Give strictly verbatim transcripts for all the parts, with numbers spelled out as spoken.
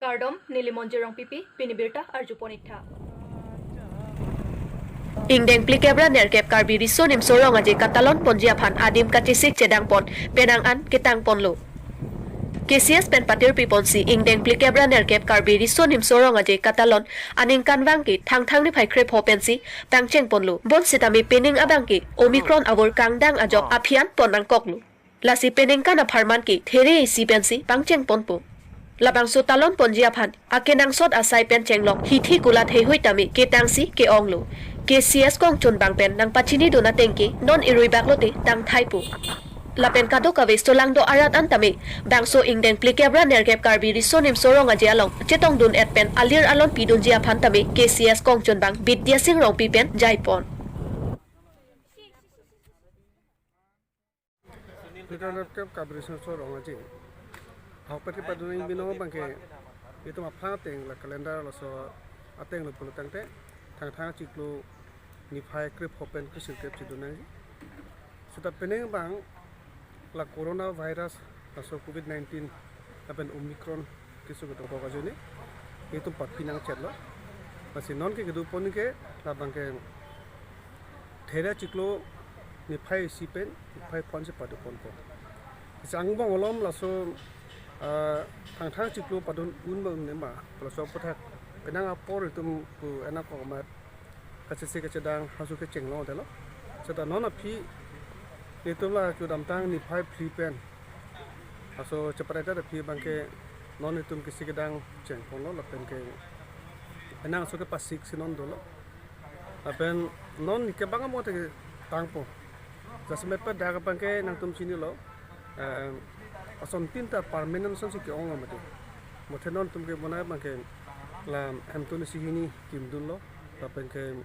Kardom, neli Monjir Rongpipi, pini birta arjupon iktha. Ingdeng phlikep ra nerkep Karbi Riso Nimso Rong Aje katalon ponji aphan adim kachesik chedang pon, penang an ketang ponlo. K C S pen patirpi ponsi ingdeng phlikep ra nerkep Karbi Riso Nimso Rong Aje katalon aningkanvang ke Thangthang niphai krepho pensi pangcheng ponlo. Bonsitame pening abang ke Omicron avur kangdang ajok aphi an pon nangkoklo. Lasi peningkan apharman ke there isi pensi pangcheng ponpo. Labangso talon ponji aphan akenangsot asai pen chenglok hithi kulat heihui tame ketangsi ke-onglo. K C S kongchunbang pen nangpachinidun ateng ke non irui bak lote tangthaipo. Lapen kadokave solangdo arat an tame bangso ingdeng phlikep ra nerkep Karbi Riso Nimso Rong Aje along chetongdun et pen alir alon pidunji aphan tame K C S kongchunbang Bidya Sing Rongpi pen jaipon. Phlikep ra nerkep Karbi Riso Nimso Rong Aje ahokpet kepadun binong abang ke itum aphan ateng la calendar laso ateng lo pulo tangte Thangthang chiklo niphai krepho pen kresirkep chedun nangji. Seta pening abang la coronavirus laso covid nineteen lapen Omicron keso ketongkok ajoine itum papi nangchetlo. Lasi non ke kedopon ke labang ke there chiklo niphai isi pen niphai phonsi padoponpo. Lasi angbong alom laso, ah, Thangthang chiklo padun un ma un ma laso aphuthak penang apor itum pu enak komat kachesik kachedang hasu kecheng longdetlo. Seta non aphi itum la kedamtang niphai phli pen aso cheparedet aphi abang ke non itum kisi kedang chengponlo lapen ke enang aso kepasiksi non dolo. Lapen non nike abang amo te tangpo. Jasemet pen dak abang ke nangtum chinilo. Eh, asontin ta permanent asonsi ke-ong lo mati. Muthe non itum kebonai abang ke la hemtun isi hini kimdunlo. Lapen ke,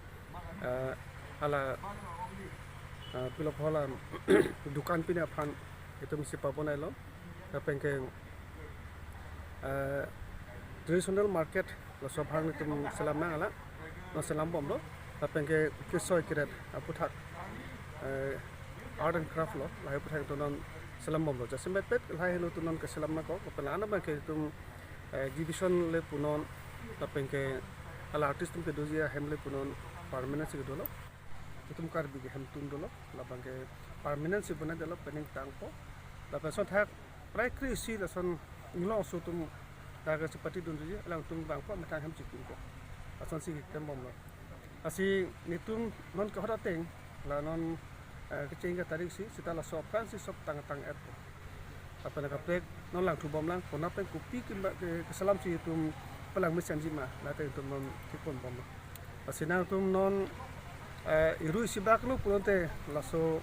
eh, hala, eh, pilok hala dukan pine aphan itum si pabonailo. Lapen ke, eh, traditional market laso aphan itum selam nang ala, non selam bomlo. Lapen ke kesoi keret aphuthak, eh, art and craft lo, lahai aphuthak itum non selam bomlo. Jasemet pet lahai heno itum non keselam nangkok, lapen la-an abang ke itum, eh, exhibition le punon, lapen ke hala artist atum kedoji ahem le punon permanent si kedolo. Itum Karbi ke hemtun dolo, labang ke permanent si bonaidetlo, pening tangpo. Lapen ason thak prai kre-isi lason inglong aso atum dak si patidunji, alangtum bangpo methang hem chikinpo. Asonsi keklem bomlo. Lasi netum non kehot ateng, la non, eh, kecheng ke tarik isi, seta laso aphrangsi sop tang tang-etpo. Lapen kaprek non langthu bomlang, konat pen kopi kimba ke, keselamsi itum pelang mesenji ma, late itum non thikpon bomlo. Lasi nangtum non, eh, irui isi bak lo pulote laso,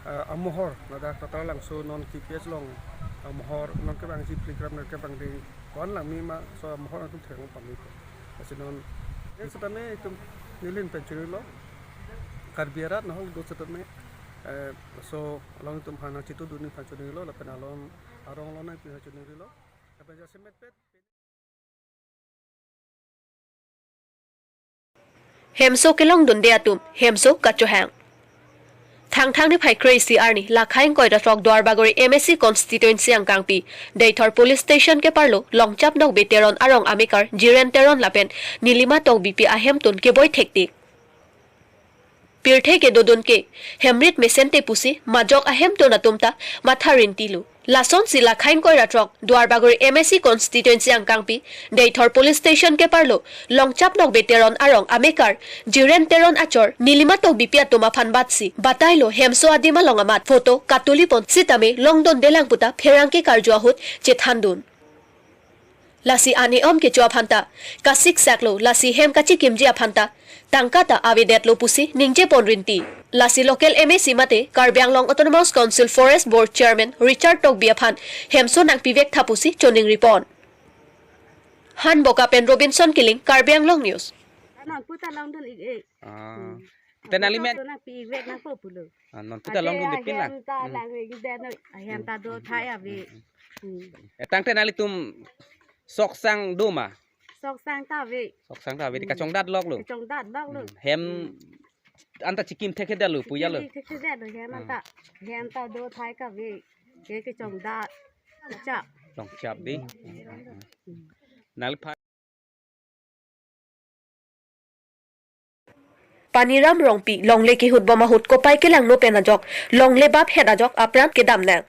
eh, amohor, ladak Tataralangso non K P H along amohor, non kevangji program, non kevangding ko-an langme ma, laso amohor nangtum theklong pame ko. Lasi non, eh, setame itum nelin pen chinilo, Karbi arat nahok do setame, eh, laso along itum aphan nangchitudun aphan chinilo, lapen along arong along nangpi aphan chinilo, lapen jasemet pet. Hemso kelongdunde atum, hemso kachohang. Thangthang niphai kre-isi arni, Lakhai ingkoi ra throk Duarbagori M A C constituency angkangpi, Deithor police station keparlo, Longchap Nokbe Teron arong amekar, Jiren Teron lapen Nilima Tokbipi ahemtun keboi thektik. Pirthe kedodun ke, hemrit mesente pusi, majok ahemtun atum ta, matha rintilo. Lasonsi Lakhai ingkoi ra throk, Duarbagori M A C constituency angkangpi, Deithor police station keparlo, Longchap Nokbe Teron arong amekar, Jiren Teron achor, Nilima Tokbipi atum aphan batsi, batailo hemso adim along amat, photo, katuli pon sitame, longdundelang puta, pherangke karju ahut, chethandun. Lasi ani om kecho aphanta, kasik saklo, lasi hem kachikimji aphanta, tangka ta avedetlo pusi ningje pon rinti. Lasi local M A C mate, Karbi Anglong Autonomous Council Forest Board Chairman Richard Tokbi aphan, hemso nangpivek tha pusi choningripon. Hanboka pen Robinson Killing, Karbi Anglong News. Nang puta longdun ik ik. Ah. Hmm. Te nangli men. Nang pivek nangpo pulo. Ah, non puta longdunde pin lang. Ahem ta lang ring den, ahem ta do thai ave. Hmm. Eh, tangte nanglitum sok sang do ma? Sok sang ta ave. Sok sang ta ave, di kachongdat loklo. Kachongdat loklo. Hmm. Hem anta chikim thekthedetlo, puyalo. Chikim thekthedetlo, hem anta. Hem ta do thai kave. Ke kachongdat. Chap. Longchap di. Hmm. Nangpha- Paniram Rongpi longle kihut bom ahut kopai kelangno pen ajok longle bap het ajok apran kedam nang.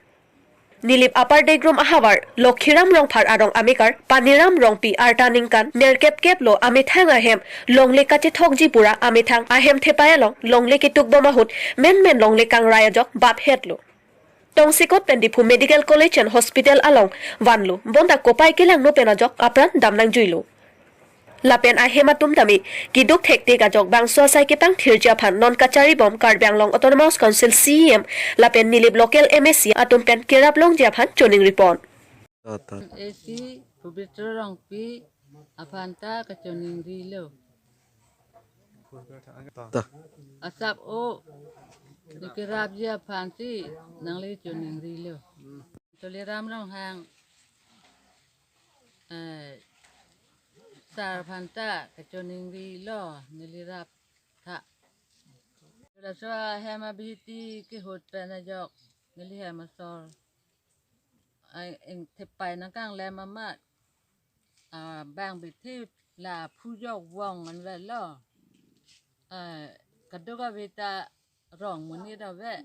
Nilip Upper Degrum ahavar Lokhiram Rongphar arong amekar Paniram Rongpi arta ningkan nerkep kep lo amethang ahem longle kachethokji pura amethang ahem thepai along longle ketuk bom ahut menmen longle kangrai ajok bap het lo. Tongsekot pen Diphu Medical College and Hospital along vanlo, bonta kopai kelangno pen ajok apran dam nangjuilo. Lapen ahem atum tame keduk thektik ajok bangso asai kepangthirji aphan non kachari bom Karbi Anglong Autonomous Council C E M lapen Nilip local M A C atum pen kerap longji aphan choningri pon. Ta, ta. A C Pabitra Rongpi aphan ta kachoningrilo. Ta. Asap o, neli kerapji aphansi nangli choningrilo. Tuliram Ronghang, eh, sar aphan ta kachoningrilo, neli rap tha. Laso ahem abihiti kihut pen ajok, neli hem asor. Ai, eng thepai nangkanglem amat. Ah, bang bithi la phujok vong an velo. Ah, kadokave ta rong monit ave.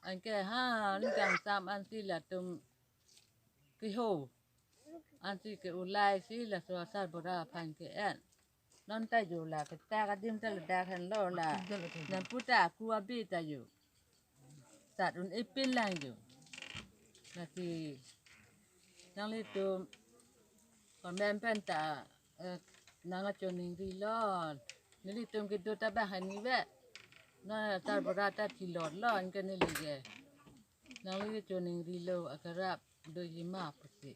Anke ha, ningkangsam ansi latum keho. Ansi ke-ulai si laso asarbura aphan ke-en. Non ta jo la ketak adim ta ladak henlo la. Nangpu ta aku abi ta jo. Sat un-e pin lang jo. Lasi nanglitum comment pen ta, eh, nangkachoningrilo. Nelitum kedo ta bang hani ve. Non asarbura ta thilot lo anke neli ke. Nangli choningrilo akerap doji ma pusi.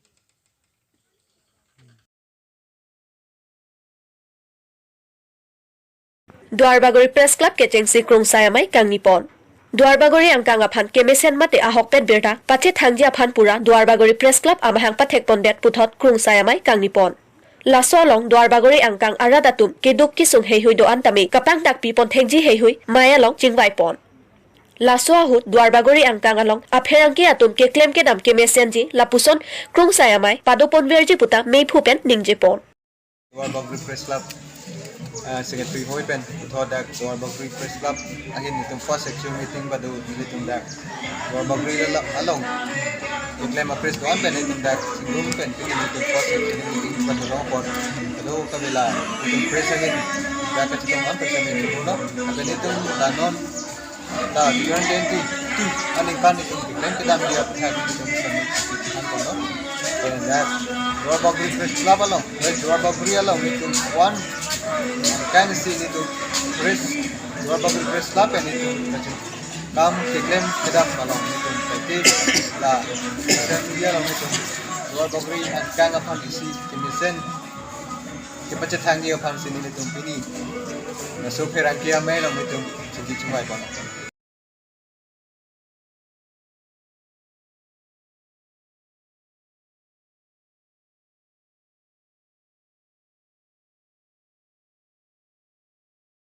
Duarbagori Press Club kechengsi Krungsai Amei kangni pon. Duarbagori angkang aphan kemesen mate ahokpet birta pachethangji aphan pura Duarbagori Press Club amahang pathek pondet puthot Krungsai Amei kangni pon. Laso along Duarbagori angkang arat atum keduk kesung heihui do-an tame kapangdakpi pon thekji heihui mei along chingvai pon. Laso ahut Duarbagori angkang along apherangke atum keklem kedam kemesenji lapuson Krungsai Amei pado ponverji puta meiphu pen ningje pon. Duarbagori Press Club, ah, Secretary hoi pen puthot dak Duarbagori Press Club ahin nelitum first section meeting badu nelitum dak Duarbagori la-, along keklem a-press do-an pen nelitum dak Singrum pen pini nelitum first section meeting badu long pon. Badu kavela nelitum press ahin dak kachetong an press ahin nelitum lo. Lapen nelitum la non la twenty twenty-two aningkan nelitum keklem kedamji aphan nelitum submit isi than ponlo. Then that Duarbagori Press Club along, West Duarbagori along nelitum one kind si nelitum press, Duarbagori Press Club and nelitum kam keklem kedam along nelitum tati la social media along nelitum Duarbagori angkang aphan isi kemesen kepachethangji aphansi nelitum pini laso pherangke amei along nelitum chingki chingvai pon.